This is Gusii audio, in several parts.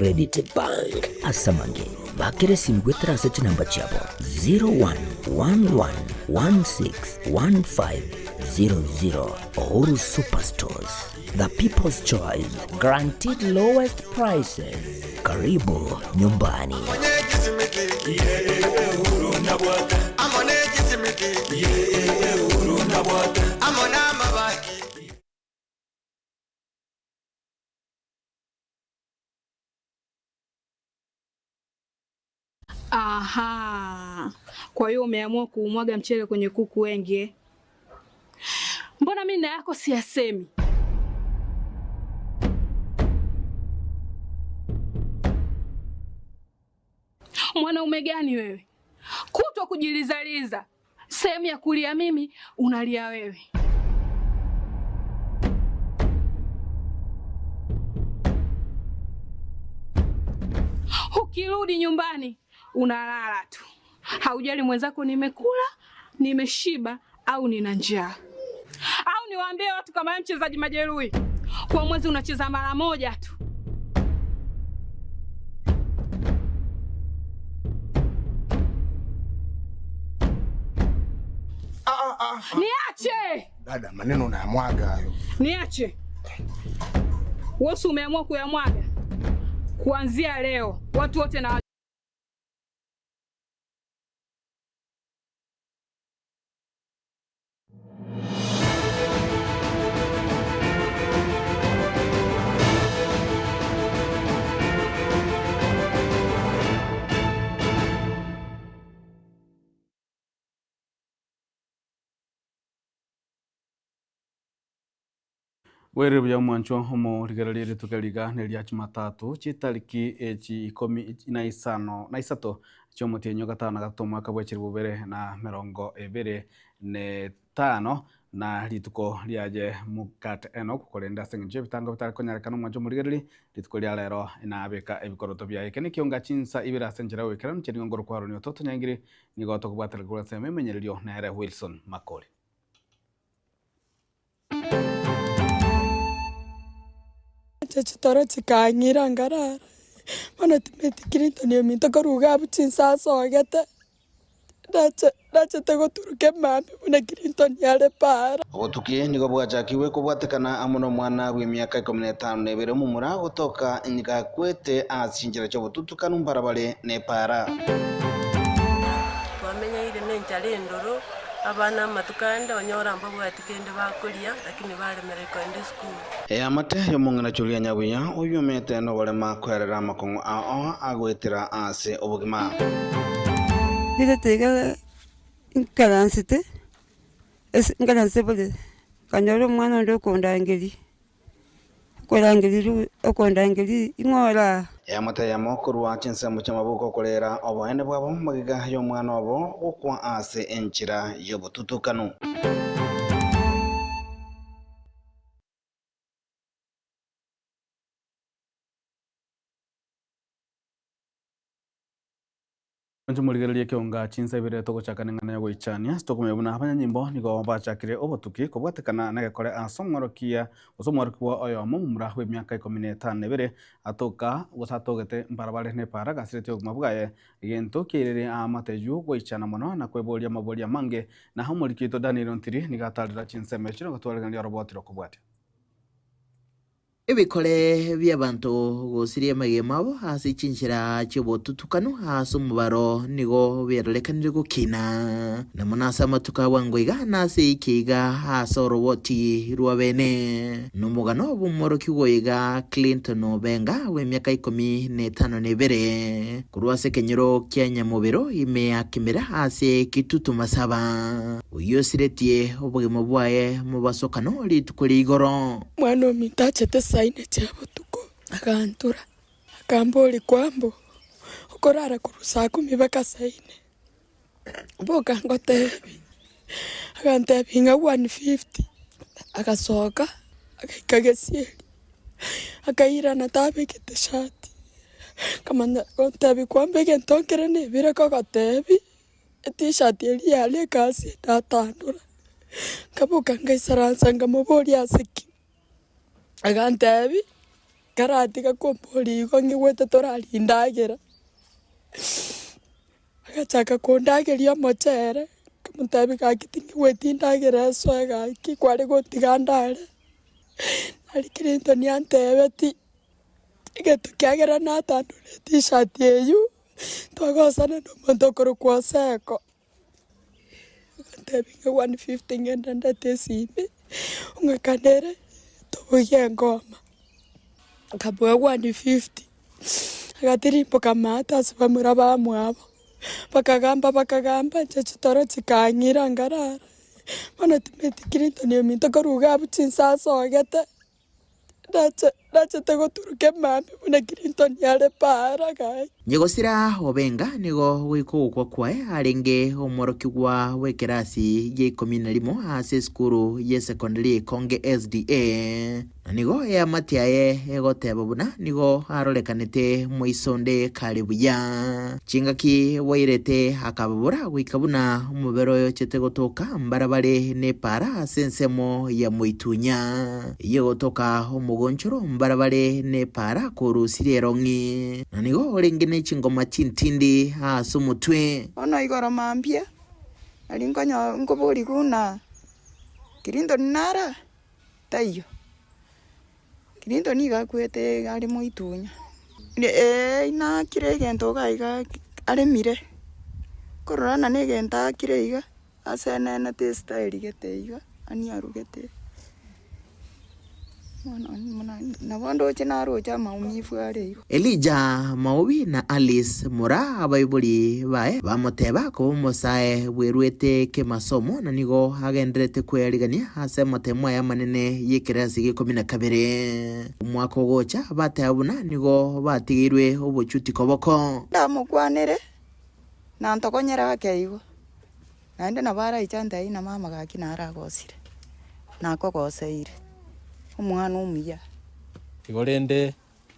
Credit Bank ase amange bakere esimi goetera ase chinamba chiabo 0111161500 Uhuru Superstores, the people's choice, guaranteed lowest prices. Karibu nyumbani. Aha, kwa hiyo umeamua kuumwaga mchele kwenye kuku wengi eh? Mbona mimi na yako siyasemi? Mwanaume gani wewe, kutwa kujilizaliza, sehemu ya kulia mimi unalia wewe. Ukirudi nyumbani unalala tu, haujali mwenzako nimekula, nimeshiba au nina njaa. Au niwaambie watu kama wewe mchezaji majeruhi, kwa mwezi unacheza mara moja tu. Niache! Dada, maneno unayamwaga hayo. Niache. Wewe umeamua kuyamwaga. Kuanzia leo watu wote na Bwerire buya omwanchwa omorigereria rituko riga neria Jumatatu chitariki echi ikomi na isano na isato chiomotienyi gatano na gatato omwaka bwa chiribu bibere na merongo ebere na etano na rituko riaye mukate Enock korende ase eng'encho ebitango bitare konyarekana omwancho omorigereria rituko ria rero nabeka ebikoroto biaye. Eke nekionga chinsa ibere ase enchera ya goikeranu inche nigo nkorokwa Aaron Ototo Nyangire nigo tokobwatera korwa ase ememenyererio nere Wilson Makori. Inche chitoro chikang'ira nkarara, bono timeti Clinton ominto korwa iga abwo chinsa asogete, nache nachete goturuka emambia buna Clinton are para. Obotuki nigo bwachakigwe kobwatekana amo nomwana bw'emiaka ikomi na etano na ebere omomura gotoka gakwete ase chinchera chi'obotutukanu mbarabare nepaara. Twamenyeire nenchara endoro, abana amatuko ande onyora mbabwati kende bakoria, lakini baremererwa kogenda esukuru. Eamate y'omong'ina Julia Nyabuya oyuomete noborema koerera amakong'u ao agoetera ase obogima. Ritete iga nkaransete, ase nkaranse borere, nkanyora omwana onde okondangeria, okorangeria ru okondangeria ing'o ore aa? Eamate eyemo korwa chinsemo chi'amabuko okorera oboene bwabo magega y'omwana obo gokwa ase enchera y'obotutukanu. Inche morigererie ekeonga chinsa ibere togochaka neng'ana y'ogoichania, ase tokomanya buna abanyanyimbo nigo bachakire obotuki kobwatekana negekore ase omworokia gose omworokigwa oyomo momura bw'emiaka ikomi na etano na ebere atoka gose atogete mbarabare nepaara gasiretie obogima bwaye egento kiairire aamate ayio goichana mono na kweboria amaborio amange na omoriki oito Daniel Ontiri nigo atarera chinsemo echio na gotwaregereria oroboti rokobwatia. Ebikore bi'abanto gosiria amagima abo ase chinchera chi'obotutukanu ase omobaro nigo biarorekanire gokina, na mono ase amatuko a bwango iga na ase eiki iga ase oroboti rwa bene. Nomogano bw'omworokigwa oyo iga Clinton Obenga bw'emiaka ikomi na etano na ebere, korwa ase ekenyoro kia Nyamobero ime ya Kimera ase Kitutu Masaba, oyio osiretie obogima bwaye mobasokano rituko ria igoro. Omwana ominto achete saa ine chia botuko, agantura, akamboria, Kwambo, okorara korwa saa kumi mpaka saa ine? Boka ngotebi, agantebia ng'a 150, agasoka, agaika gesieri, akairana tabegete shati, akamanya gontebia kwambo egento nkere nebire kogotebi. Etishati eria yare egasi ndatandora, nkaboka ngaisaransa nkamoboria ase ki, agantebia. Karatiga komboria igo ng'igwete toraria endagera, agachaka kondageria omochere, nkamotebia gaki ting'igweti endagera esoe gaki kware gotiga ndare, nari Clinton antebeti, egento kiagera natandora etishati eywo, twagosana na omonto okorokwa Oseko. Agantebia ng'a 150 ng'ende ndete esimi, ong'akanere tobugie engoma. Nkamoa 150, agatirimboka amato ase bamura bamwabo, bakagamba bakagamba inche chitoro chikang'ira nkarara, bono timanyeti Clinton ominto korwa iga abwo chinsa asogete. Nache nachete goturuka emambia buna Clinton are para gaki. Nyegosira Obenga nigo goika ogokwa kwaye arenge omworokigwa bw'ekerasi gia ikomi na rimo ase esukuru y'esekondari ya Ikonge SDA, na nigo eamate yaye egoteba buna nigo arorekanete moiso onde kare buya. Chingaki bwairete akababora goika buna omobere oyo ochete gotoka mbarabare nepaara ase ensemo ya moitunya. Eyio egotoka omogonchoro mbarabare nepaara korusirie erong'i, na nigo orenge ne chingoma chintindi ase omotwe. Bono igoro mambia, nari nkonyo nkoborigwa ng'a Clinton nara? Taiyo. Clinton nigo akwete iga are moitunya. Ee inakire egento iga iga aremire, korora na egento akire iga. Ase enenete esitayeri gete iga, ani arugete, bono buna nabo ndoche naroche amaumivu are igo. Elija Maobi na Alice Mura abaibori baye bamoteba koba omosae bweruete kemasomo na nigo agendererete kwearigania ase amatemo aye amanene y'ekerasi gia ikomi na kabere. Omwaka ogocha bateba buna nigo batigeirwe obochuti koboko. Ndamokwanere, na ntokonyere ake igo. Naende nabo araiche antebi ng'a mama gaki naragosire, nakogoseire, omwana omuya. Igo rende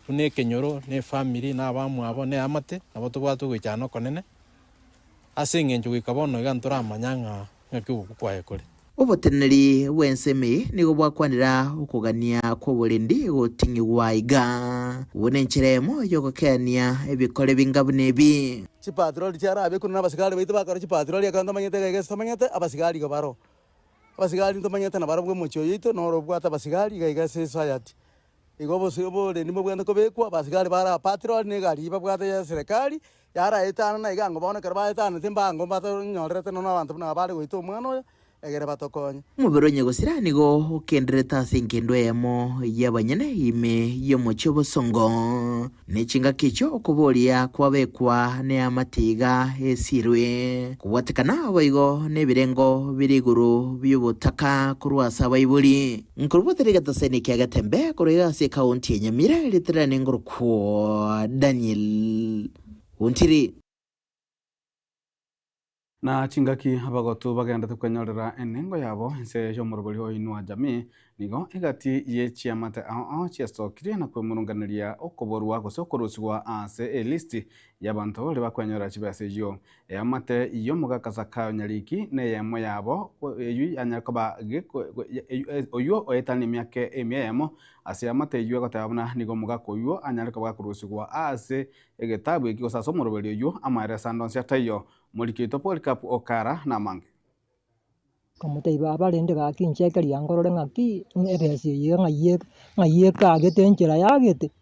buna ekenyoro, na efamiri, na abamwabo, na eamate, nabo tobwate ogoichana okonene, ase eng'encho goika bono iga ntoramanya ng'a ng'aki ogokwa kwaye kore. Oboteneneri bw'ensemo eye nigo bwakwanera okogania kw'oborendi goting'igwa iga, buna enchera eyemo y'ogokeania ebikore binga buna ebi. Chipatroli chiarabekwe na abasigari baito bakora chipatroli ekero ntomanyete iga iga ase tomanyete, abasigari igo baroo. Abasigari ntomanyete nabarobwo omochie oyo oito noro obwate abasigari iga iga ase esociety. Igo obosio oborendi mbobwenerete kobekwa, abasigari bare patrol na egari eyio babwate ya eserekari, yaraetanana iga ango bono ekero baetanete mbango mbatonyorerete nonya abanto buna aba bare goita omwana oyo, egere batokonye. Omobere o nyagosira nigo okendererete ase engendu eyemo y'abanyene ime y'omochie obosongo. Ne chingaki echio okoboria kwabekwa neamate iga esirwe, kobwatekana boigo nebirengo bire igoro bi'obotaka korwa ase abaibori. Nkorobotera egetaseni kia Getembe korwa iga ase ekaunti ya Nyamira ritirane ngorokwo Daniel Ontiri. Na chingaki abagotu bagendete kwenyorera enengo yabo inse y'omorobori o Inua Jamii, nigo egati ye chiamate ao ao chiasokirie na kwemurunganeria okoborwa gose okorusigwa ase elisti y'abanto baria bakwenyorera chibesa eyio. Eamate y'omogaka Zakayo Nyariki neyemo yabo eyio yanyare koba oyio oetanie emiaka emia eyemo ase eamate eyio egoteba buna nigo omogaka oyio anyare koba gakorusigwa ase egetabu eki gose ase omoroberi oyio amaereso ande onsi ataiyo. Moriki oito Polycarp Okara namange. Nkamotebia, Baba, rende gaki inchekeria nkorore ng'aki ebesa eye ng'ai ng'ai ekagete enchera yagete.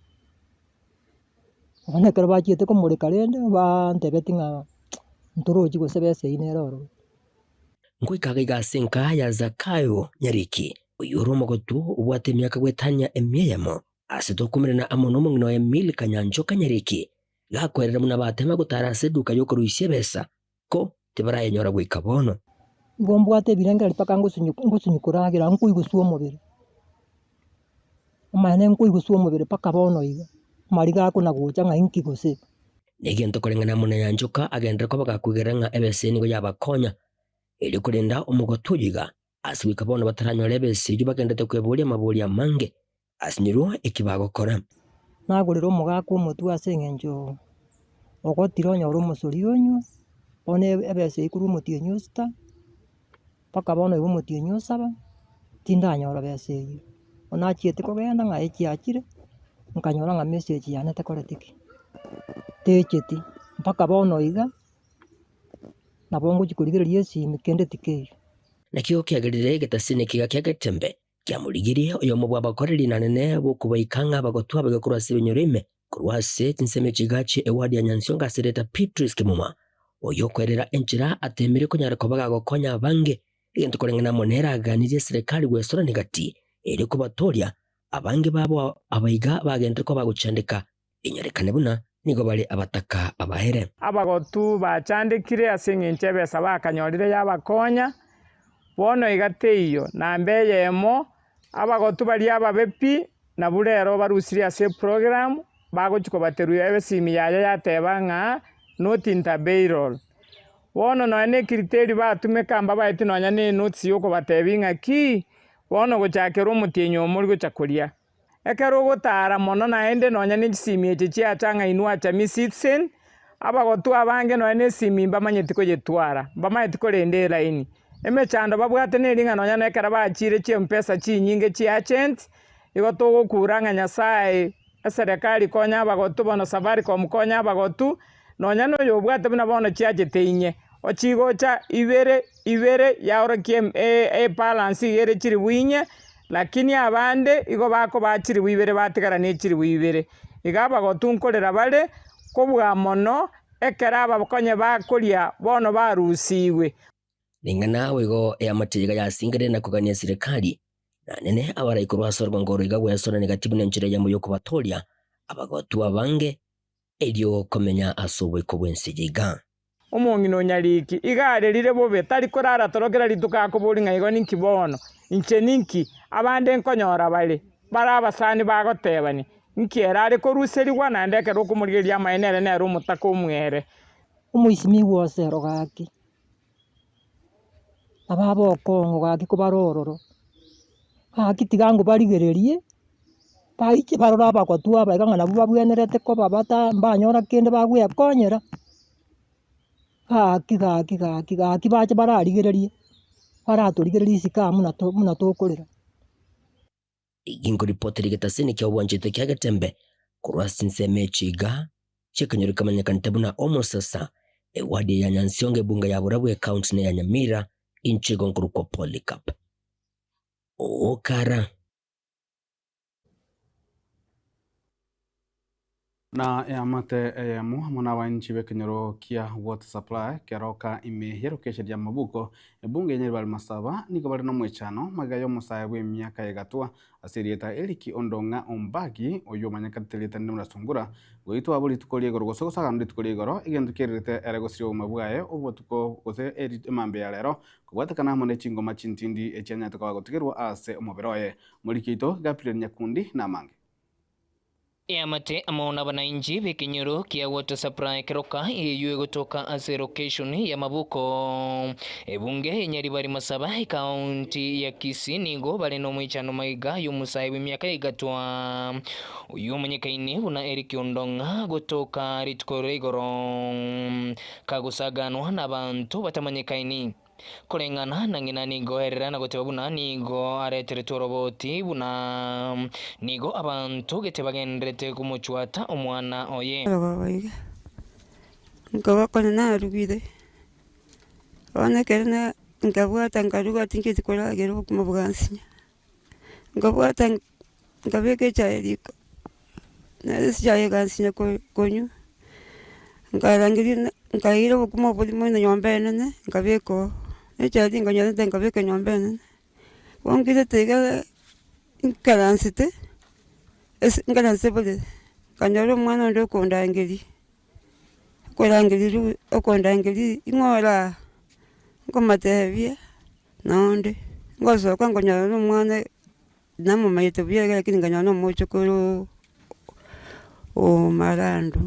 Bono ekero bachiete komoreka rende, bantebetie ng'a ntorochi gose besa eyio nere ororo. Ngoika iga ase enka ya Zakayo nyariki, oyio ore omogotu obwate emiaka goetania emia eyemo, ase tokomerana amo nomong'ina oye Milka Nyanchoka nyariki, Gakoerera buna batema gotara ase eduka y'okoruisia ebesa, ko tibarayenyora goika bono. Igo mbwate ebirengererio mpaka ngosunyu ngosunyu koragera nkoiguswa omobere, omanyene nkoiguswa omobere mpaka bono iga, amariga akona gocha ng'a inki gose. Negento koreng'ana amo na Nyanchoka agenderere koba gakoigerera ng'a ebesa eye nigo yabakonya erio korenda omogotu oyo iga, ase goika bono bataranyora ebesa eyio bagenderete kweboria amaborio amange Asinyirwe eki bagokora. Nagorera omogaka omotwe ase eng'encho ogotire onyore omosori onywe, bono ebesa eywo korwa omotienyi osita, mpaka bono iga omotienyi osaba, tindanyora besa eywo. Bono nachiete kogenda ng'a echiachire, nkanyora ng'a message yane tekoreti ki? Techeti, mpaka bono iga, nabo ngochia korigereria esimi kende tikeiyo. Nakio kiagerire egetasini ekiga kia Getembe kiamorigirie oyomo bw'abakoreri nanene b'okobaika ng'a abagotwa abage korwa ase ebinyoro ime korwa ase chinsemo echigache ewadi ya Nyansiongo ase erieta Beatrice Kimuma, oyio okoerera enchera atemire konyara koba gagokonya abange egento koreng'ana amo nere aganirie eserekari gwesorania gati erio kobatooria abange babo abaiga bagenderere koba bagochandeka Enyorekane buna nigo bare abataka abaere. Abagotu bachandekire ase engencho ebesa bakanyorire yabakonya, bono iga teiyo namba eyemo, abagotu baria ababe pi, nabwo rero barusirie ase eprogram, bagochia kobaterwa esimi yaye yateba ng'a not interbail. Bono nonya ne ekriteri batumeka mbabaeti nonya ne enotes yokobatebia ng'aki, bono gochakera omotienyi omo ori gocha koria. Ekero ogotaara mono naende nonya ne chisimi echi chiacha ng'a inwe achami citizen, abagotu abange nonya ne esimi mbamanyeti koyetwara, mbamanyeti korenda elaini. Emechando babwate neri ng'a nonya nekero bachiire chimpesa chinyinge chia agent, igo togokura ng'a Nyasaye, eserekari konya abagotu bono Safaricom konya abagotu, nonya na oyobwate buna bono chiachete inye, ochigocha ibere ibere yaorokia ebalance iga ere chiribu inye, Lakini abande igo bakobaa chilifu ibere batigara ne chilifu ibere. Iga abagotu nkorera bare kobua mono ekero abakonye bakoria bono barusigwe. Ring'ana boigo eamate iga yasingerire na kogania eserekari, na nene abarai korwa ase orogongo oro iga gwesona negati buna enchera eyemo y'okobatooria abagotu abange erio komenya ase oboiko bw'ense eye iga. Omong'ina o nyariki iga arerire bobe, tari korara toro kera rituko akoboria ng'a igo ninki bono, inche ninki, abande nkonyora bare, bare abasani bagotebania, Inki ere are koruserigwa, naende ekero okomorigereria amaene ere nere omotaka omwere. Omoisimigwa osero gaki, ababe okong'u gaki kobare ororo, gaki tiga ngobarigererie. Baiche barore abagotu aba iga ng'a nabwo babwenerete koba bata mbanyora kende bagwekonyera, gaki gaki gaki gaki bache bararigererie, baratorigereria isiko aa buna to buna tokorera. Ginko ripoti rigetasini kia obwanchete kia Getembe korwa ase chinsemo echi iga chi'ekenyoro kemanyekanete buna Omosasa, ewadi ya Nyansiongo ebunge ya Borabu ecounty neya Nyamira inche igo nkorokwa Polycarp Okara. Na eamate eyemo amo nabainchi b'ekenyoro kia Water Supply keroka ime y'erokeseni ya Mabuko, ebunge ya Nyaribari Masaba nigo bare nomoichano magega y'omosae bw'emiaka egatwa ase erieta Eric Ondong'a Ombagi oyio omanyekanete erieta rinde buna Sungura goitwa abo rituko ri'igoro gose gosagana rituko ri'igoro egento kiererete ere gosiria obogima bwaye obotuko gose emambia ya rero kobwatekana amo ne chingoma chintindi echianyarete koba gotigerwa ase omobere oye. Moriki oito Gabriel Nyakundi namange. Eamate amo nabanainchi b'ekenyoro kia Water Supply Keroka eyio egotoka ase location ya Mabuko, ebunge ya Nyaribari Masaba, ekaunti ya Kisii nigo bare nomoichano magega y'omosae bw'emiaka egatwa oyio omonyekaine buna Eric Ondong'a gotoka rituko riria igoro kagosaganwa nabanto batamanyekaini. Koreng'ana na ng'ina nigo erera na goteba buna nigo areteretwe oroboti, buna nigo abanto gete bagendererete komochwata omwana oye. Orogogo iga, nkoba konya narugire, bono ekero na nkabwata nkaruga tinchieti koragera obokima bwansinya, nkabwata nkabeka echae riko, nere echae egansinya ko- konywa, nkarangeria na nkaira obokima obo rimo na nyomba enene, nkabeka oo, echae tinkanyarete nkabeka nyomba enene, bono nkirete iga nkaransete, ase nkaranse borere, nkanyora omwana onde okondangeria, okorangeria ru okondangeria ing'o ore aa, nkomotebia nonde, ngosoka nkonyora na omwana. Namomaete buya iga lakini nkanyora na omochokoro o Marandu,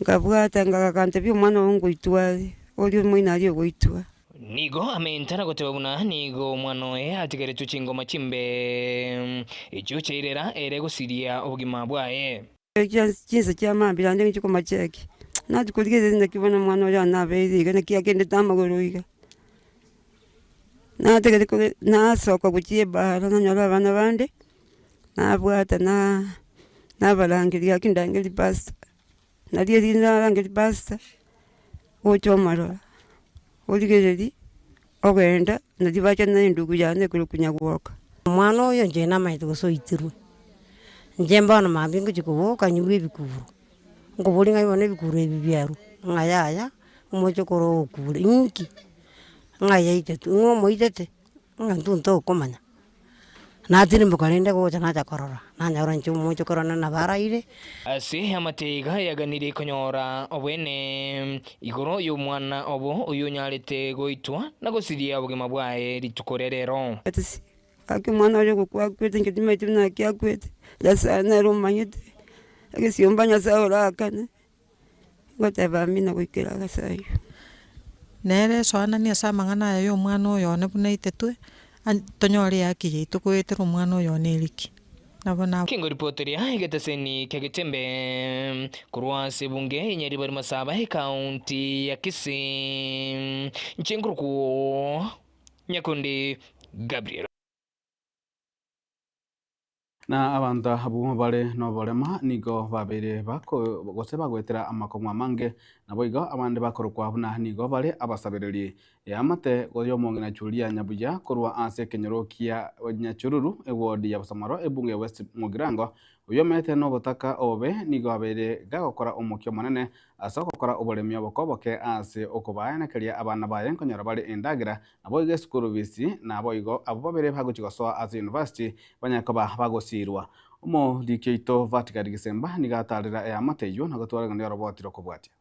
nkabwata ngakantebia omwana oo ngoitwa are, oria omoino aria ogoitwa. Nigo amenta na goteba buna nigo omwana oye atigaretwe chingoma chimbe, echio chiairera ere gosiria obogima bwaye. Chinsa chia mambia naende nchia komacheki, nachia korigereria naki bono omwana oria one nabeire iga naki agendete amagoro iga. Nategereri kore nasoka gochia ebara nanyora abana bande, nabwata na. Nabarangeria gaki ndangerie pastor, nario erinde narangeria pastor, ocha omorora, origereria, ogenda, nario bacha na endugu yane ekorokwa Nyagwoka. Omwana oyo inche namanyete gose oitirwe, inche bono mambia ngochia koboka nyigwe ebikuro, nkoboria ng'a bono ebikuro ebi biarwa, ng'a yaya, omochokoro oo okure, inki? Ng'a yaitetwe, ng'o omoitete? Ng'a intwe ntokomanya. Natirimboka rende gocha nacha korora, nanyora inche omochokoro one nabo araire. Ase amateiga yaganirie konyora obwene igoro y'omwana obo oyonyarete goitwa na gosiria obogima bwaye rituko ria rero. Etisi, Gaki omwana oria ogokwa akwete inche timanyeti buna naki akwete, Nyasae nere omanyete, egesiomba Nyasae orakane, ngoteba amina goikera ase ayio. Nere esoananie ase amang'ana aya ya omwana oyo one buna aitetwe, tonyore ehaki yaito goetera omwana oyo one eriki. Nabo na. Kingo ripoti ria egeteseni kia Getembe korwa ase ebunge ya Nyaribari Masaba ekaunti ya Kisii. Inche nkorokwo Nyakundi Gabriel. Na abanto abwo bare noborema nigo babeire bako gose bagoetera amakong'u amange, naboigo abande bakorokwa buna nigo bare abasabereri. Eamate y'omong'ina Julia Nyabuya korwa ase ekenyoro kia Nyachururu, eward ya Bosamaro, ebunge ya West Mugirango, oyio omete nobotaka obobe nigo abeire gagokora omokia omonene ase ogokora oboremi obokoboke ase okobaenekeria abana baye nkonyora bare endagera Naboigo esukuru bisi, naboigo abwo babere bagochia gosoa ase university banyare koba bagosiirwa. Omoriki oito Vatican Gisemba nigo atarera eamate eyio na gotwara ng'a nioroboti rokobwatia.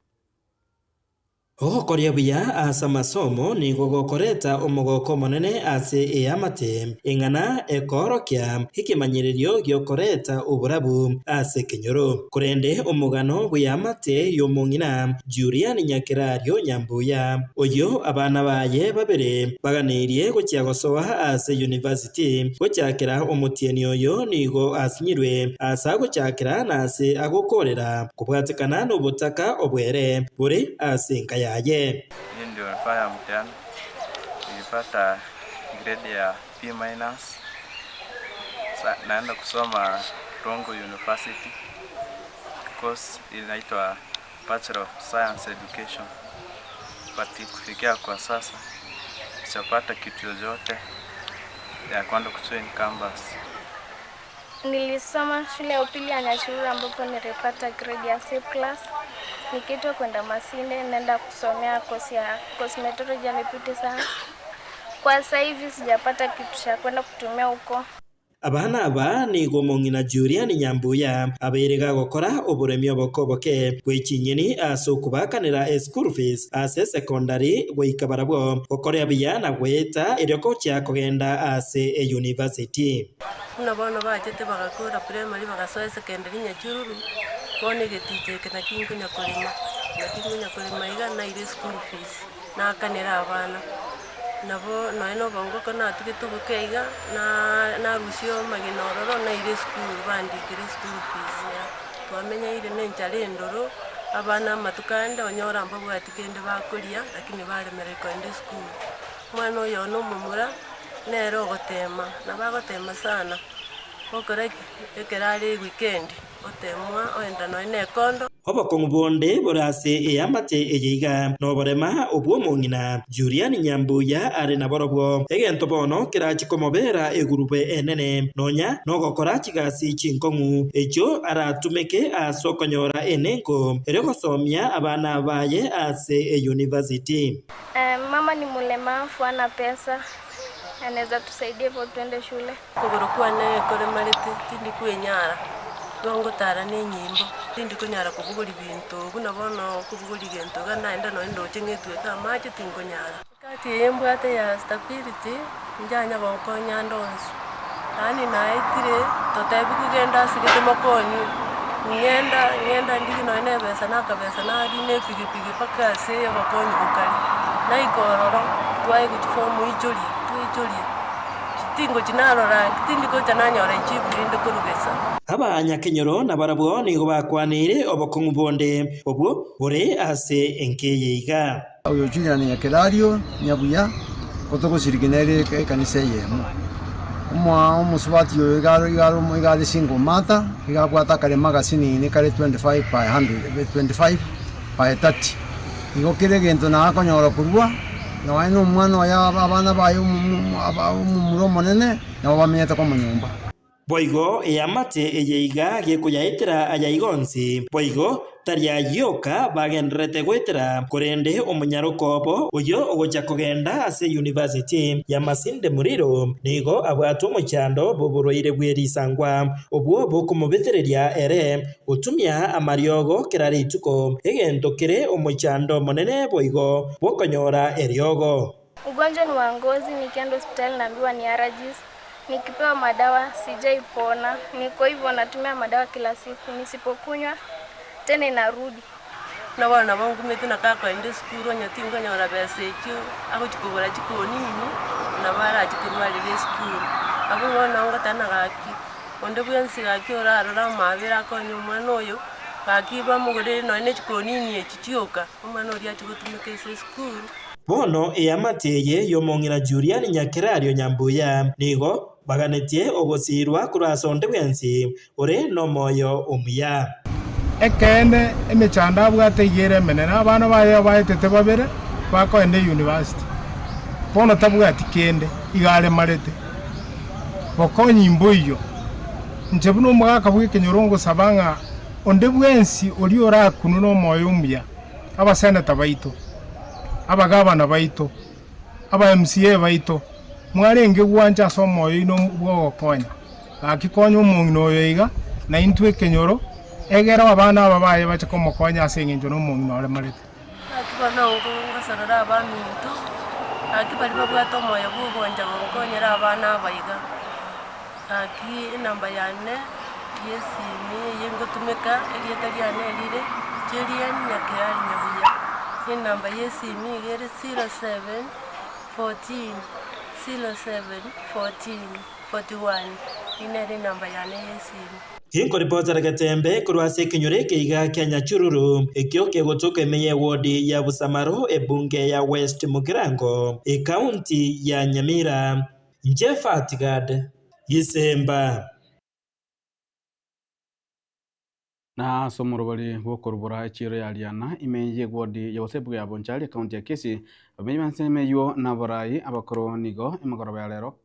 Ogokoria buya ase amasomo nigo gokoreta omogoko omonene ase eamate, eng'ana ekoorokia ekemanyererio gi'okoreta oborabu ase ekenyoro. Korende omogano bw'eamate y'omong'ina Julian Nyakerario Nyambuya, oyio abana baye babere baganeirie gochia gosoa ase university gochakera omotienyi oyo nigo asinyirwe ase agochakera na ase agokoorera kobwatekana nobotaka obwere bore ase enka yaye. Mimi ndio nilifanya mtihani, nilipata grade ya B minus. Sa naenda kusoma Rongo University, course inaitwa Bachelor of Science Education but kufikia kwa sasa sijapata kitu yoyote ya kwenda kujoin campus. Nilisoma shule ya upili ya Nyachururu ambapo nilipata grade ya C plus. Nikiitwa kwenda Masinde naenda kusomea kosi ya cosmetology and beauty science. Kwa sasa hivi sijapata kitu cha kwenda kutumia huko. Abana aba nigo omong'ina Julian Nyambuya abeire gagokora oboremi oboke oboke bwe chinyeni ase okobaakanera eschool fees ase esekondari goika barabwo gokorea buya na goeta erio gochia kogenda ase eyunivasiti. Buna bono bachete bagakora primary bagasoa esecondary Nyachururu, bono egeticha eke naki nkonya korema, naki nkonya korema iga naire eschool fees, naakanera abana. Nabo nonya na obongoko natugete oboke iga, na narusia amagena ororo naire esukuru bandikere eschool fees. Twamenyaire na enchara endoro, abana amatuko ande onyore mbabwati kende bakoria, lakini baremereri kogenda esukuru. Omwana oyo one omomura, nere ogotema, nabo agotema sana, gokora ki? Ekero are ewikendi. Otemwa oenda nonya nekondo. Obokong'u bonde bore ase eamate eye iga noborema obw'omong'ina Julian Nyambuya are naborobwo, egento bono kerache komobera egurube enene, nonya nogokora chigasi chinkong'u echio aratumeke ase okonyora enengo erio gosomia abana baye ase eyunivasiti. Mama ni mlemavu hana pesa anaeza tusaidia hivyo tuende shule. Okogoro kwane koremarete, tindi kwenyara, igo ngotara nenyimbo, tindi konyara kobogoria binto buna bono kobogoria gento iga naende nonye ndoche ng'etweke amache tinkonyara. Ekati eye mbwate ya stability, njanya gonkonya ande onsi, yaani naetire totebiwu genda ase gete mokonywe, ng'enda ng'enda ndigie nonye na ebesa na akabesa narina epigipigi mpaka ase obokonyi bokare, naika ororo, twaegwa chifomu ichoria, twaichoria. Tingochi narora, tindi gocha nanyora echibu rinde korwa gesa. Abanyakenyoro nabarabwo nigo bakwaneire obokong'u bonde obwo bore ase enka eye iga. Oyo Julian Nyakerario Nyabuya otogosiriki nere ekanisa eyemo. Omoa omosubati oyo iga are iga are iga are single mother, iga abwate akaremo agasinini kare 25 by 100 25 by 30. Igo kera egento nakonyora korwa, nonya na omwana oye abana baye omomura omonene, nabo bamenyete komonyomba. Boigo eamate eye iga gekoyaetera aya iga onsi, boigo tari ayio oka bagendererete goetera, korende omonyaroka obo oyio ogocha kogenda ase University ya Masinde Muliro nigo abwate omochando bw'oborwaire bwe risangwa, obwo bokomobetereria ere gotumia amariogo kera rituko, egento kere omochando omonene boigo bw'okonyora eriogo. Ugonjwa ni wa ngozi, nikienda hospitali naambiwa ni allergies, nikipewa madawa sijaipona, niko hivyo natumia madawa kila siku, nisipokunywa tena inarudi. Buna bono nabo nkumete na gakoenda esukuru onye tinkonyora besa echio agochia kogora chikonini, nabo arachie korwarera esukuru. Abwo bono ngoteba gaki, onde bwensi gaki orarore amabera akonye omwana oyo, gaki bamogorere nonye na echikonini echi chioka, omwana oria achie gotumeka ase esukuru. Bono eamate eye y'omong'ina Julian Nyakerario Nyambuya nigo baganetie ogosiirwa korwa ase onde bwensi ore nomoyo omuya. Ekeene, emechando abwate iga ere emenene, abana baye abaetete babere bakoenda eyunivasiti, bono tabwati kende, iga aremarete. Bokonyi mboiyo. Inche buna omogaka bw'ekenyoro ngosaba ng'a onde bwensi oria orakunwe nomoyo omuya, abaseneta baito, abagabana baito, aba MCA baito, mwarenge gwancha ase omoyo oino bw'ogokonya. Gaki konya omong'ina oyo iga, na intwe ekenyoro, egere abana aba baye bache komokonya ase engencho nomong'ina oremarete. Gaki bono ngosorora abaminto, gaki baria babwate omoyo bw'ogoancha gonkonyera abana aba iga. Gaki enamba yane y'esimi eye ngotumeka, erieta riane rire Julian Nyakeari Nyabuya, enamba y'esimi iga ere 07 14 07 14 41, eyio nere enamba yane y'esimi. Inkoripotera Getembe korwa ase ekenyoro eke iga kia Nyachururu, ekio kegotoka ime y'ewodi ya Busamaro, ebunge ya West Mugirango, ekaunti ya Nyamira. Inche Fatigad Gisemba. Na ase omorobori bw'okorubora echiiro ya Riana, ime y'ewodi ya Bosebuga ya Bonchari, ekaunti ya Kisii, abamenyi b'ensemo eyio na abarai abakoro nigo emagoroba ya rero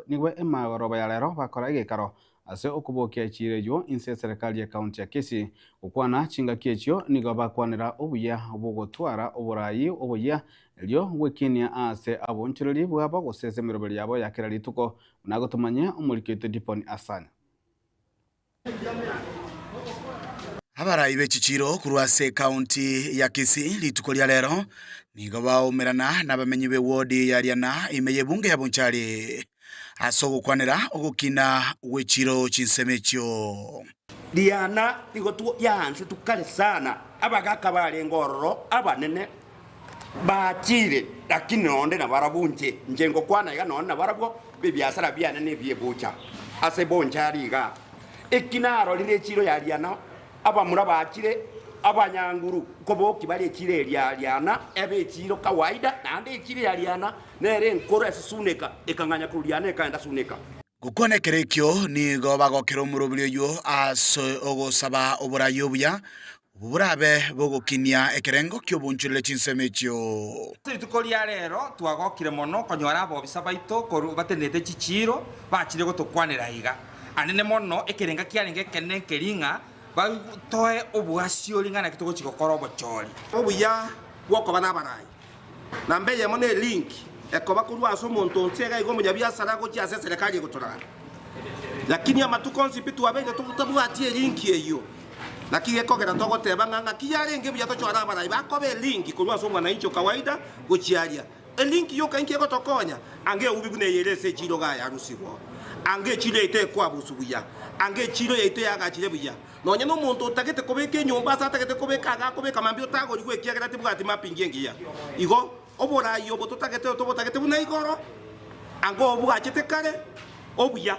nigo emagoroba ya rero bakora egekaro Ase okobokia echiira eyio inse eserekari y'ekaunti ya Kisii gokwana chingaki echio nigo bakwanera obuya bw'ogotwara oboraai oboyia erio gwekinia ase aboonchoreri bwabo gose ase emeroberi yabo ya kera rituko buna agotomanyia omoriki oito Dipon Asanya. Abarai be chichiiro korwa ase ekaunti ya Kisii rituko ria rero nigo baoumerana nabamenyi b'ewodi ya Riana ime y'ebunge ya Bonchari. Ase ogokwanera ogokina gwe chiro chinsemo echio. Riana nigo yaansetwe kare sana, abagaka barenge ororo abanene bachire, lakini nonde nabarabwo inche, inche ngokwana iga nonde nabarabwo ebiasara biane nebi'ebucha ase bonchari igaa. Eki narorire echiro ya Riana Abamura bachire abanyanguru nkobokia bare echiro eria Riana ebe echiro kawaida, naende echiro ya Riana nere enkoro ase Suneka, ekang'anya korwa Riana ekaenda Suneka. Gokwana ekero ekio nigo bagokera omorobiri oyio ase ogosaba oborai obuya, obwo borabe bogokinia ekerengo ki'obonchorere chinsemo echio. Ase rituko ria rero twagokire mono konyora abobisa baito korwa batenenete chichiiro bachire gotokwanera iga. Anene mono ekerenga kiarenge ekenene nkeri ng'a batoe obwasiori ng'a naki togochia gokora obochori. Obuya bw'okoba nabarai. Namba eyemo ne link ekoba korwa ase omonto onsi iga iga omonyabiasara gochia ase eserekari egotorara. Lakini amatuko onsi pi twabeire totabwati elink eyio. Naki gekogera togoteba ng'a ng'aki yarenge buya tochore abarai bakoba elink korwa ase omwananchi o kawaida gochia aria. Elinki yoka inki egotokonya? Anga eubi buna eye ere ase echiiro iga yarusigwa. Anga echiiro yaito ekwabusu buya. Anga echiiro yaito yagachire buya. Nonya nomonto otagete kobeka enyomba ase atagete kobeka aga akobeka mambia otagorigwe ekiagera tebwati mapping engiya. Igo oborai obo totagete tobotagete buna igoro, anga obwachete kare, obuya.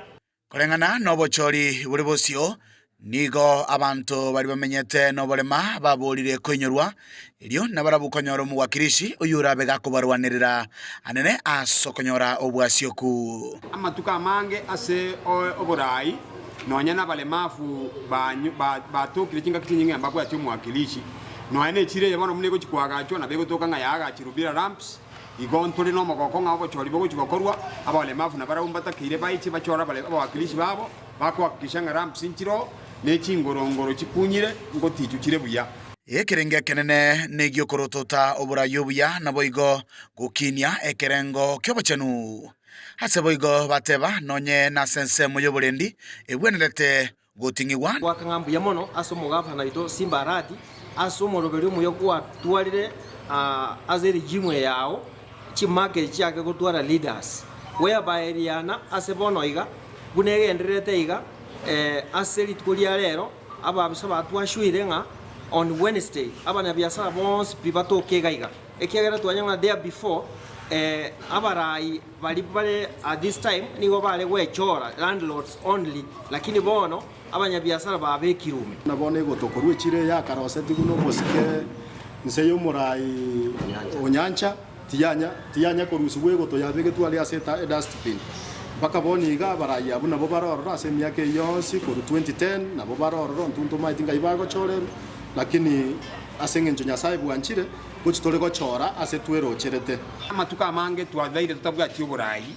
Koreng'ana nobochori bore bosio, Nigo abanto baria bamenyete noborema baborire koinyorwa, erio nabarabwo konyora omowakilishi oyio orabe gakobarwanerera anene ase okonyora obwasioku. Amatuko amange ase oboraai, nonya nabaremafu batokire chingaki chinyinge mbabwati omowakilishi. Nonya nechira eye bono buna egochia koagachwa, nabo egotoka ng'a yaagachirwe bila ramps. Igo ntore nomogoko ng'a obochori bogochia gokorwa, abaremafu nabarabwo mbatakeire baiche bachore abawakilishi babo. Bakohakikisha ng'a ramps nchiroo, ne chingoro-ngoro chikunyire ngotichu chire buya. Ekerengo ekenene negi'okorotota oboraai obuya, naboigo gokinia ekerengo ki'obochenu. Ase boigo bateba, Nonye nase ensemo y'oborendi egwenerete goting'igwa. Goaka ng'a mbuya mono ase omogavana oito Simba Arati ase omoroberi omuya gwatwarire ase eregimu eye yao, chimarket chiake gotwara leaders whereby riana ase bono iga buna egendererete iga ase rituko ria rero ababisa batwashuire ng'a on Wednesday abanyabiasara bonsi pi batoke iga iga ekiagera twanyora ng'a there before abarai baria bare at this time nigo bare gwechora landlords only lakini bono abanyabiasara babekirwe ime. Buna bono egotokorwa echiro eye akarosetigwe nomosike inse y'omoraai o nyancha, tiyanya tiyanya korusigwa egoto yabegetwe aria ase edustbin. Mpaka bono iga abarai abwo nabo bare ororo ase emiaka eyio yonsi korwa 2010 nabo bare ororo intwe ntomaeti ngai bagochorerwa, lakini ase eng'encho Nyasae bwanchire, gochi tore gochora ase twerocherete. Amatuko amange twabeire totabwati oborai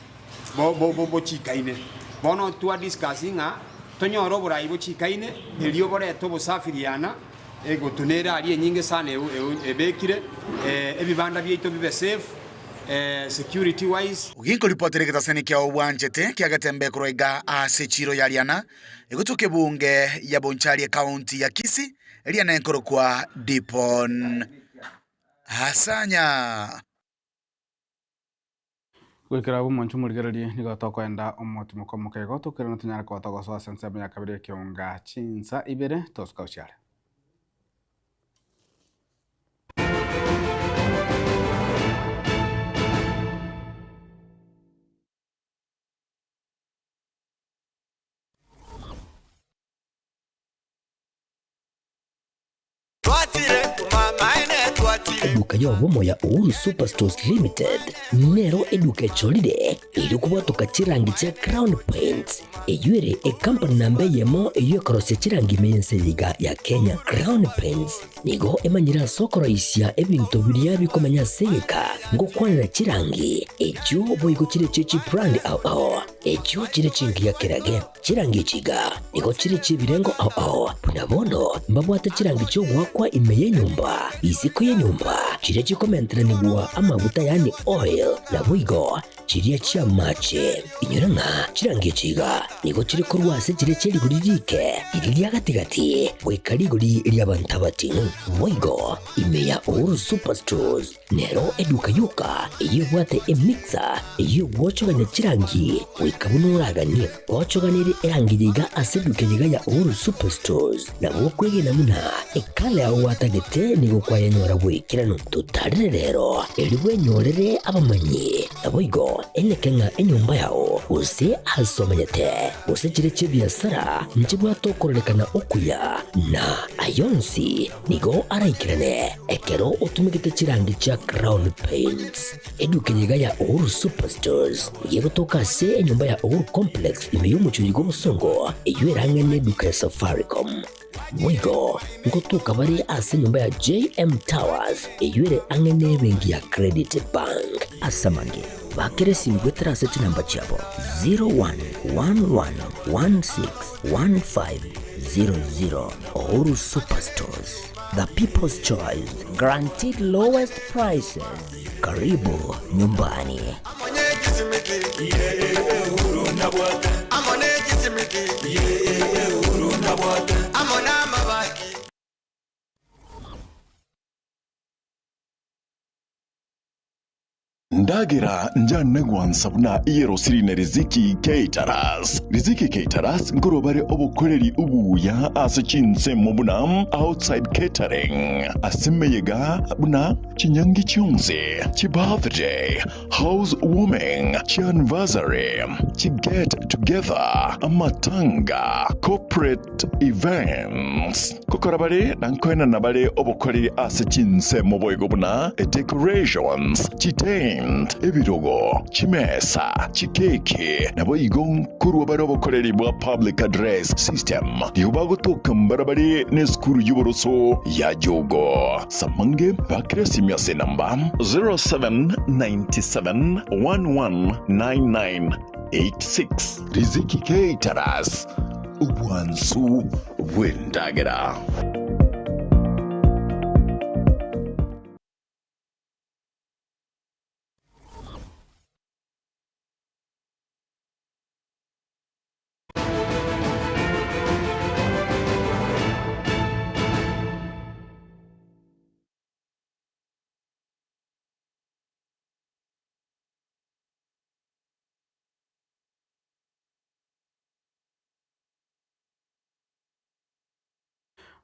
bochikaine. Bono twa discuss ng'a tonyore oborai bochikaine erio borete obosafi riana egotuna ere aria enyinge sana ebekire ebibanda biaito bibe safe security wise. Oginkoripotera egetasani kiao bwanchete kiagetembe korwa iga ase echiiro ya Riana, egotoka ebunge ya Bonchari ekaunti ya Kisii, Riana enkorokwa Dipon Asanya. Goikera abwo omonche omorigererie nigo tokoenda omotimoko omoke igo tokerana tonyare koba togosoa ase ensemo ya kabere ekeonga chinsa ibere tosuka gochia are. Eduka y'obomo ya Uhuru Superstores Limited nero eduka echorire erio kobwatoka chirangi chia Crown Paints, eyio ere ekampani namba eyemo eyio ekorosia chirangi ime y'ense eye iga ya Kenya. Crown Paints nigo emanyire ase okoroisia ebinto biria bikomenya ase egeka ngokwanera chirangi echio boigo chire chie chibrand ao ao echio chire chingiya kerage. Chirangi echi iga nigo chire chi'ebirengo ao ao, buna bono mbabwate chirangi chi'ogoakwa ime y'enyomba, isiko y'enyomba, chiria chikomenteranigwa amaguta yaani oil, naboigo chiria chi'amache. Inyora ng'a chirangi echi iga nigo chire korwa ase chiria chie rigori riike, riria ria gati-gati, goika rigori ri'abanto abating'u. Boigo ime ya Uhuru Superstores Nero eduka yoka eyio ebwate emixer eyio egwochogania chirangi goika buna oraganie. Gochoganerie erangi yaiga ase eduka eyeiga ya Uhuru Superstores nabo okwegena buna ekala yao gwatagete nigo kwayenyora bw'ekeranu. Totarere rero erio bwenyorere abamanyi naboigo eneke ng'a enyomba yao gose ase omenyete gose chire chi'ebiasara nchibwate okororekana okuya na ayonsi Nigo araikerane ekero otumegete chirangi chia Crown Paints. Eduka eye iga ya Uhuru Superstores nigo egotoka ase enyomba ya Uhuru Complex ime y'omochie bw'obosongo eyio erang'e neduka ya Safaricom. Boigo ngotoka bare ase enyomba ya JM Towers eyio ere ang'e nebenki ya Credit Bank. Ase amange, bakera esimi goetera ase chinamba chiabo 0111161500. Uhuru Superstores, the people's choice, guaranteed lowest prices. Karibu nyumbani. Ndagera njane gwansa buna eyerosiri na Riziki Caterers. Riziki Caterers nkorwa bare obokoreri obuya ase chinsemo buna outside catering, ase emeyega buna chinyangi chionsi, chibirthday, house warming, chianniversary, chiget together, amatanga, corporate events. Gokora bare na nkoenana bare obokoreri ase chinsemo boigo buna decorations, chitent, ebirogo, chimesa, chikeki, naboigo nkorwa bare obokoreri bwa public address system. Nigo bagotoka mbarabare nesukuru y'oboroso ya Jogo. Samange bakire esimi ase enamba 0797 119986. Riziki Caterers, obwansu bw'endagera.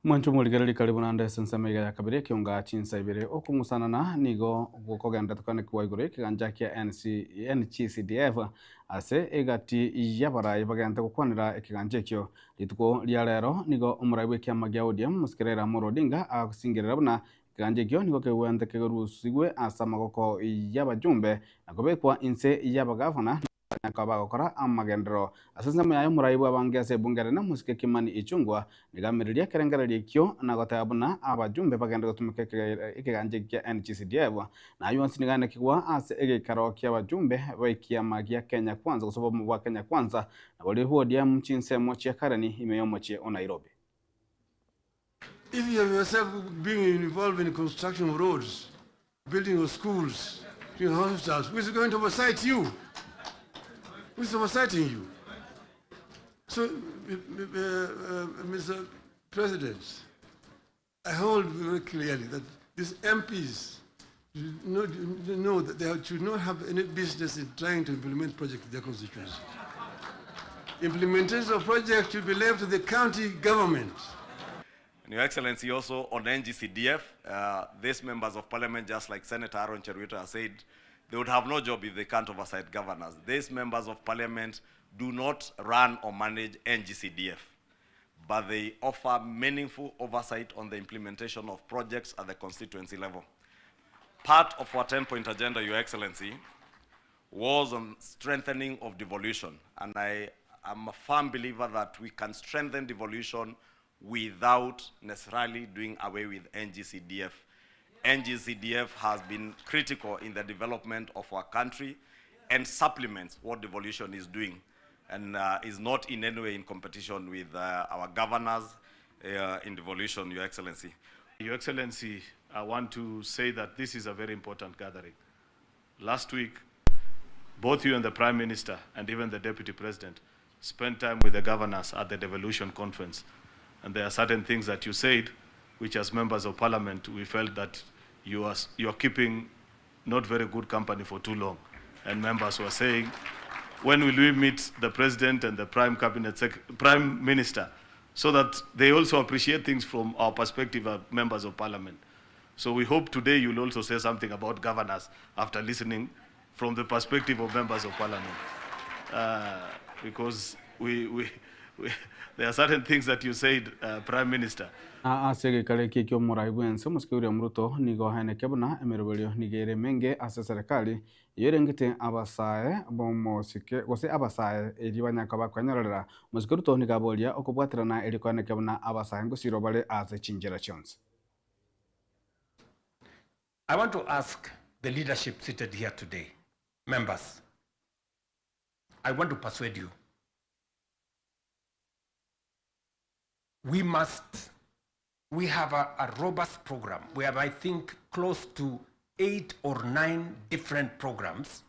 Mwanche omorigereria karibu naende ase ensemo iga ya kabere ekionga chinsa ibere okong'usanana nigo gokogenda tokanekigwa igoro y'ekeganja kia NC, NGCDF ase egati y'abarai bagente gokwanera ekeganja ekio. Rituko ria rero nigo omorai bw'ekiama gia ODM Mosike Raila Amolo Odinga agosingerera buna ekeganja ekio nigo kegwente kerusigwe ase amagoko y'abajumbe na kobekwa inse y'abagavana Bakaba bagokora amagenderero ase ensemo yaye omorai bw'abange ase ebunge ere nomosike Kimani Ichung'wa, nigo amereria ekerengererio ekio na goteba buna abajumbe bagende gotumeka ekeganja eki kia NGCDF. Na ayio onsi nigo anekigwa ase egeikaro ki'abajumbe b'ekiama gia Kenya Kwanza gose obomo bwa Kenya Kwanza na boria bw'ODM chinsemo chia Karen ime y'omochie o Nairobi. If you have yourself being involved in construction of roads, building of schools, building of hospitals, who is going to oversight you? Who is oversighting you? So, Mr. President, I hold very clearly that these MPs know that they should not have any business in trying to implement projects in their constituency. Implementation of projects should be left to the county government. And Your Excellency, also on NGCDF, these members of parliament, just like Senator Aaron Cheruiyot has said, they would have no job if they can't oversight governors. These members of parliament do not run or manage NGCDF, but they offer meaningful oversight on the implementation of projects at the constituency level. Part of our 10-point agenda, Your Excellency, was on strengthening of devolution. And I am a firm believer that we can strengthen devolution without necessarily doing away with NGCDF. NGCDF has been critical in the development of our country and supplements what devolution is doing, and is not in any way in competition with our governors in devolution, Your Excellency. Your Excellency, I want to say that this is a very important gathering. Last week, both you and the Prime Minister and even the Deputy President spent time with the governors at the Devolution Conference. And there are certain things that you said, which as members of parliament, we felt that you are keeping not very good company for too long. And members were saying, when will we meet the President and the Prime Cabinet Prime Minister, so that they also appreciate things from our perspective as members of parliament. So we hope today you'll also say something about governors after listening from the perspective of members of parliament. Because there are certain things that you said, Prime Minister. Ase egekaro eke ekio omorai bwense omosike William Ruto nigo aeneke buna emeroberio nigo ere emenge ase serikali iyo erengete abasae bomosike gose abasae eri banyaka bakwenyorera. Omosike Ruto nigo aboria okobwaterana eri koeneke buna abasae ngosiro bare ase chinchera chionsi. I want to ask the leadership seated here today, members, I want to persuade you. We have a robust program. We have, I think, close to 8 or 9 different programs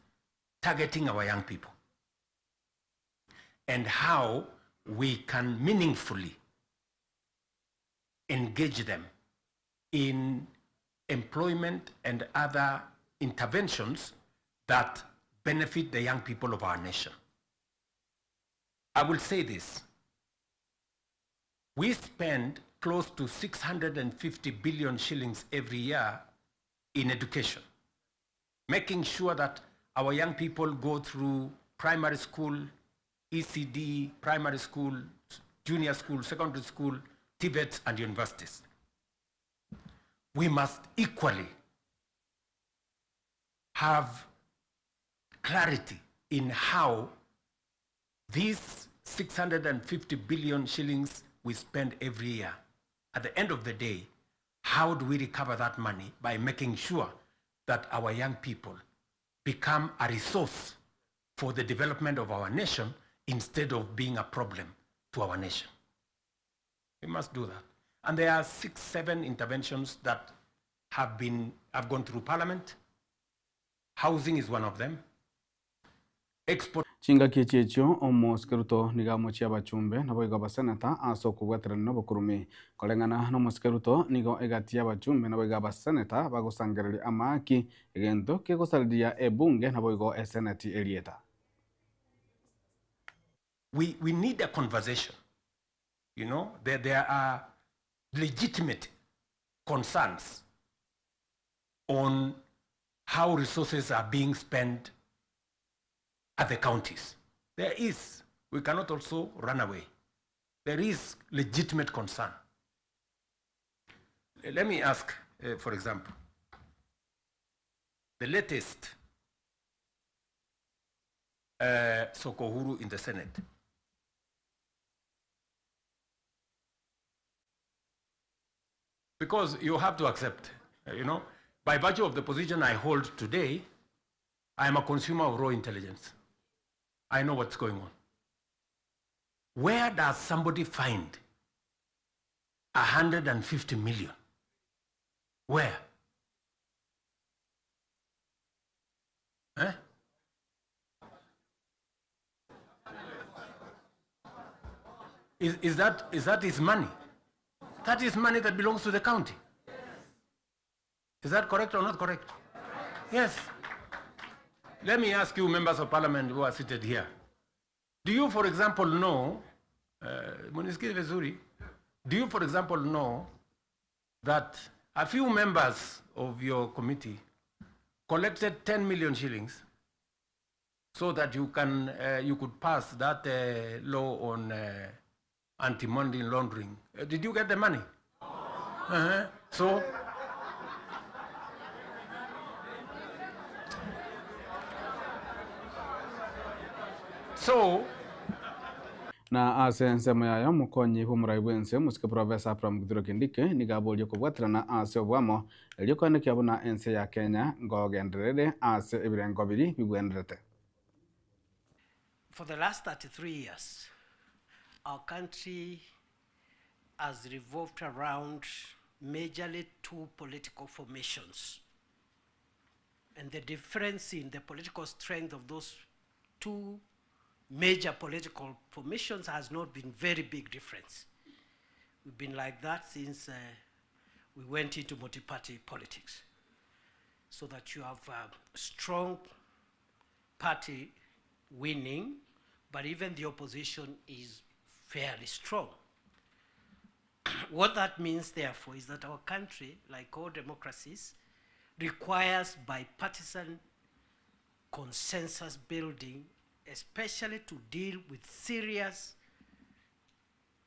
targeting our young people and how we can meaningfully engage them in employment and other interventions that benefit the young people of our nation. I will say this. We spend close to 650 billion shillings every year in education, making sure that our young people go through primary school, ECD, primary school, junior school, secondary school, TVET, and universities. We must equally have clarity in how these 650 billion shillings we spend every year, at the end of the day, how do we recover that money by making sure that our young people become a resource for the development of our nation instead of being a problem to our nation? We must do that. And there are 6, 7 interventions that have gone through Parliament. Housing is one of them. Export. Chingaki echi echio omosike Ruto nigo amochie abachumbe naboigo abaseneta ase okobwaterana na obokurumi. Koreng'ana na omosike Ruto nigo egati ya abachumbe naboigo abaseneta bagosangereria amaaki egento kegosareria ebunge naboigo eseneti erieta. We need a conversation. There are legitimate concerns on how resources are being spent at the counties. There is, we cannot also run away. There is legitimate concern. Let me ask, for example, the latest Soko Huru in the Senate. Because you have to accept, by virtue of the position I hold today, I am a consumer of raw intelligence. I know what's going on. Where does somebody find 150 million? Where? Is that his money? That is money that belongs to the county. Is that correct or not correct? Yes. Let me ask you, members of parliament who are seated here. Do you, for example, know, munisikie vizuri, do you, for example, know that a few members of your committee collected 10 million shillings so that you could pass that law on anti-money laundering? Did you get the money? Uh-huh. So, so na ase ensemo yayo mokonyi bw'omorai bw'ense omosike Professor Abraham Kithure Kindiki nigo aborie kobwaterana ase obwamo erio koenekia buna ense ya Kenya ngogenderere ase ebirengo biri bibwenerete. For the last 33 years, our country has revolved around majorly two political formations. And the difference in the political strength of those two major political formations has not been very big difference. We've been like that since we went into multi-party politics. So that you have a strong party winning, but even the opposition is fairly strong. What that means, therefore, is that our country, like all democracies, requires bipartisan consensus building, especially to deal with serious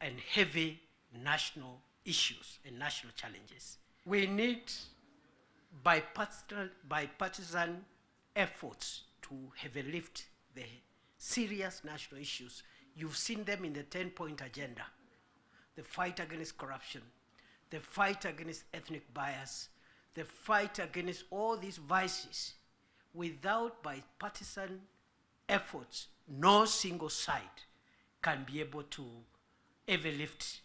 and heavy national issues and national challenges. We need bipartisan efforts to heavy lift the serious national issues. You've seen them in the 10-point agenda. The fight against corruption, the fight against ethnic bias, the fight against all these vices. Without bipartisan efforts, no single side can be able to ever lift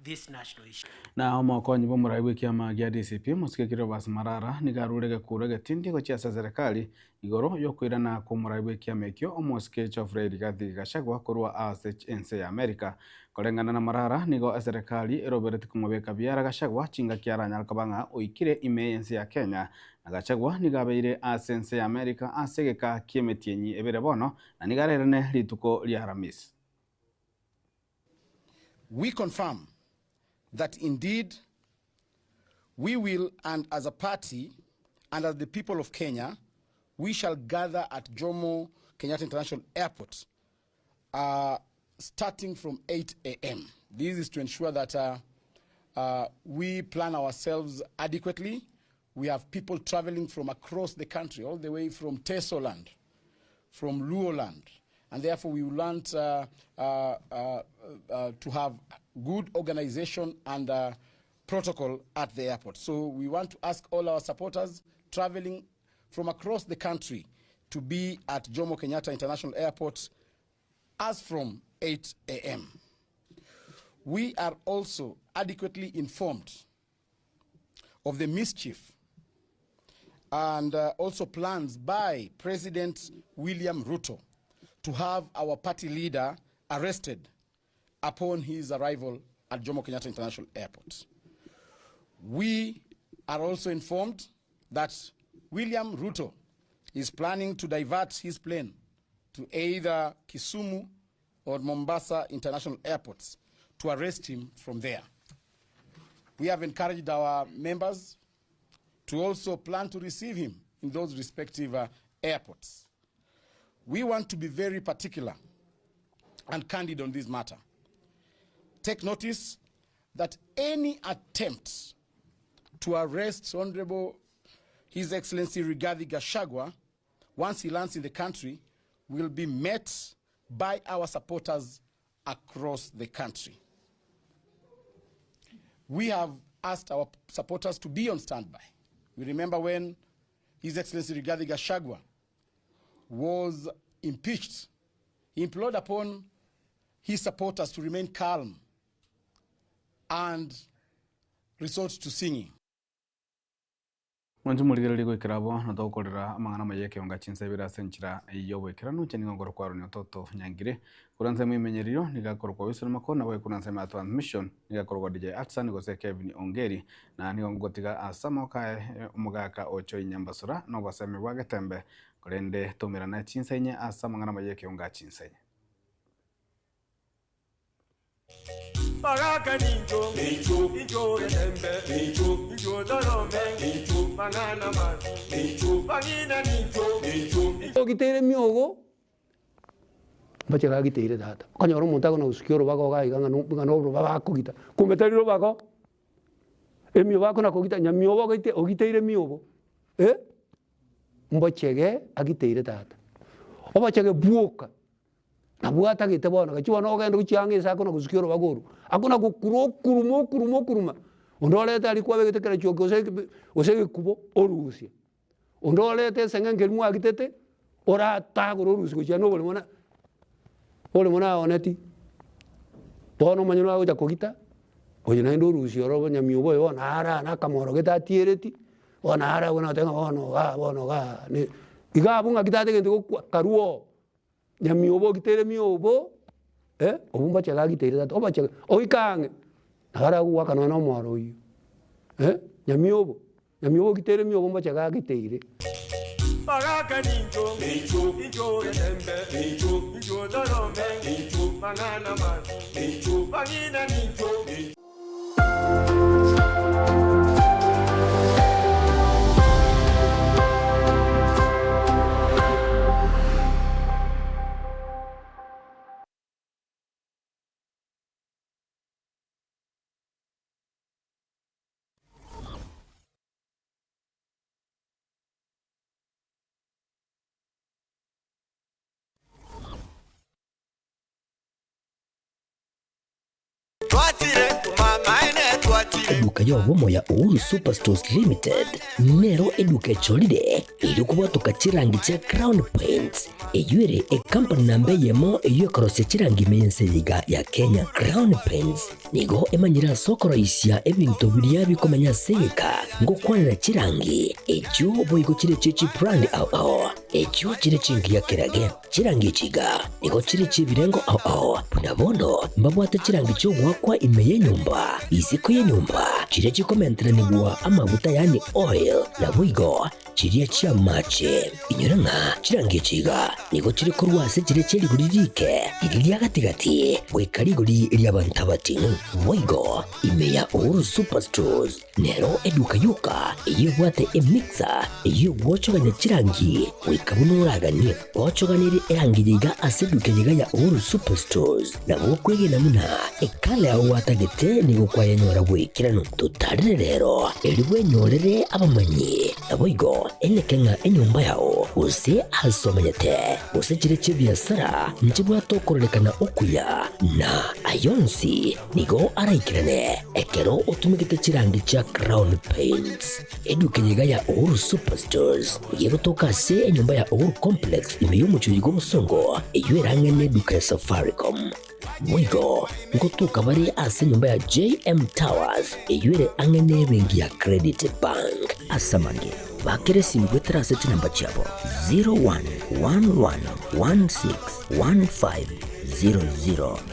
this national issue. Na omokonyi bw'omorai bw'ekiama gia DCP mosike Cleophas Malala nigo arure gekuro egetindi gochia ase serikali igoro yokoirana kwa omorai bw'ekiama ekio omosike Geoffrey Rigathi Gachagua korwa ase ense ya America. Koreng'ana na Marara, nigo eserekari erobereti komobeka biara Gachagua chingaki aranyare koba ng'a oikire ime y'ense ya Kenya. Na Gachagua nigo abeire ase ense ya America ase egeka ki'emetienyi ebere bono na nigo arerane rituko ria Aramisi. We confirm that indeed we will and as a party and as the people of Kenya we shall gather at Jomo Kenyatta International Airport uh, starting from 8 a.m. This is to ensure that uh, uh, we plan ourselves adequately. We have people traveling from across the country, all the way from Tesoland, from Luoland, and therefore we want uh, uh, uh, uh, to have good organization and uh, protocol at the airport. So we want to ask all our supporters traveling from across the country to be at Jomo Kenyatta International Airport as from 8 a.m. We are also adequately informed of the mischief and uh, also plans by President William Ruto to have our party leader arrested upon his arrival at Jomo Kenyatta International Airport. We are also informed that William Ruto is planning to divert his plane to either Kisumu or Mombasa International Airports to arrest him from there. We have encouraged our members to also plan to receive him in those respective uh, airports. We want to be very particular and candid on this matter. Take notice that any attempt to arrest Honorable His Excellency Rigathi Gachagua once he lands in the country will be met by our supporters across the country. We have asked our supporters to be on standby. We remember when His Excellency Rigathi Gachagua was impeached, he implored upon his supporters to remain calm and resort to singing. Mwanche morigererie goikera abwo na togokorera amang'ana amaya ekeonga chinsa ibere ase enchera y'oboikeranu. Inche nigo nkorokwa Aaron Ototo Nyangire. Korwa ensemo y'emenyererio nigo akorokwa Wilson Makori nabo korwa ensemo ya transmission nigo akorokwa DJ Atsan gose Kevin Ongeri na nigo ngogotiga ase amaboko aye omogaka Ochoi Nyambasura na obosemi bwa Getembe korende toumerane chinsa inye ase amang'ana amaya ekeonga chinsa inye. Bagaka nincho, nincho, nincho getembe, nincho, nincho torome, nincho, mang'ana mabi, nincho, bang'ina nincho, nincho. Ogiteire emiogo, mbache gagiteire tata. Okonyora omonto akona gosukia orobago iga iga ng'a ng'a norobago akogita, kumbe tari robago, emiobo akona kogita nyamiobo ogoite ogiteire emiobo eh, mbochege agiteire tata. Obochege bwoka. Nabwo atagete bono, gachia bono ogende gochia ang'e ase akona gosukia orobago orwo, akona gokura okuruma okuruma okuruma, onde orete aria kwabegete kera chioki gose gose egekubo orusia, onde orete eseng'enke eria mwagitete, oratagore orusie gochia na oboremo na oboremo naoneti, bono omanye nagocha kogita, oyo naende orusia oro obonyamiobo oyo bono ara nakamoro gete atiereti, bono ara abwo nagoteba ng'a bono igaa bono igaa ne iga abwo ng'aki tatagete gokwa karue oo. Nyamiobo ogiteire miobo, eh, obwo mbochege agiteire tata, obochege, oike ang'e, nabo aragoaka nonya na omoro oyio, eh, nyamiobo, nyamiobo ogiteire miobo mbochege agiteire. Bagaka nincho, nincho, nincho getembe, nincho, nincho torome, nincho, mang'ana mabi, nincho, bang'ina nincho, nincho. Eduka y'obomo ya Uhuru Superstores Limited nero eduka echorire erio kobwatoka chirangi chia Crown Paints eyio ere ecompany namba eyemo eyio ekorosia chirangi ime y'ense eye iga ya Kenya. Crown Paints nigo emanyire ase okoroisia ebinto biria bikomenya ase egeka ngokwanera chirangi echio boigo chire echie chibrand ao ao. Echio chire chingiya kerage. Chirangi echi iga nigo chire chi'ebirengo ao ao, buna bono mbabwate chirangi chi'ogoakwa ime y'enyomba, isiko y'enyomba, chiria chikomenteranigwa amaguta yaani oil, naboigo chiria chi'amache. Inyora ng'a chirangi echi iga nigo chire korwa ase chiria chie rigori riike, riria ria gati-gati, goika rigori ri'abanto abating'u. Boigo ime ya Uhuru Superstores Nero eduka yoka eyio ebwate emixer eyio egwochogania chirangi goika buna oraganie. Gochoganerie erangi eye iga ase eduka eye iga ya Uhuru Superstores nabo okwegena buna ekala yao gwatagete nigo kwayenyora bw'ekeranu. Totarere rero erio bwenyorere abamanyi naboigo eneke ng'a enyomba yao gose ase omanyete gose chire chi'ebiasara nchibwate okororekana okuya na ayonsi Nigo araikerane ekero otumegete chirangi chia Crown Paints. Eduka eye iga ya Uhuru Superstores nigo egotoka ase enyomba ya Uhuru Complex ime y'omochie oyo bw'obosongo eyio erang'e neduka ya Safaricom. Boigo ngotoka bare ase enyomba ya JM Towers eyio ere ang'e nebenki ya Credit Bank. Ase amange, bakera esimi goetera ase chinamba chiabo 0111161500.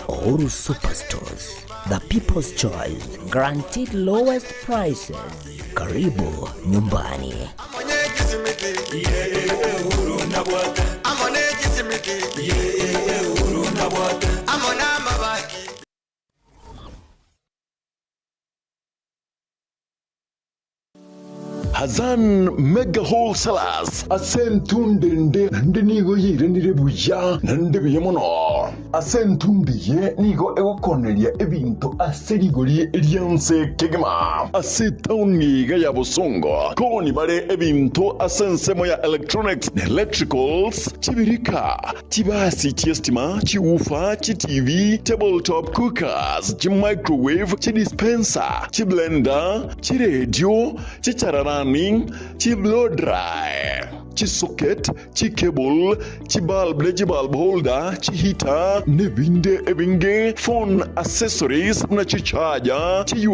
Uhuru Superstores, the people's choice, guaranteed lowest prices. Karibu nyumbani. Hazan Mega Wholesalers ase entundo ende naende nigo yairanire buya naende buya mono. Ase entundo eye nigo egokoneria ebinto ase rigori ri'ense kegima. Ase etaoni iga ya Bosongo koni bare ebinto ase ensemo ya electronics na electricals, chibirika, Chibasi chi'estima, chiwoofer, chiTV, table top cookers, chimicrowave, chidispenser, chiblender, chiredio, chichararani, chiblow dry, chisocket, chicable, chibulb ne chibulb holder, chiheater, nebinde ebinge, phone accessories buna chicharger, chi.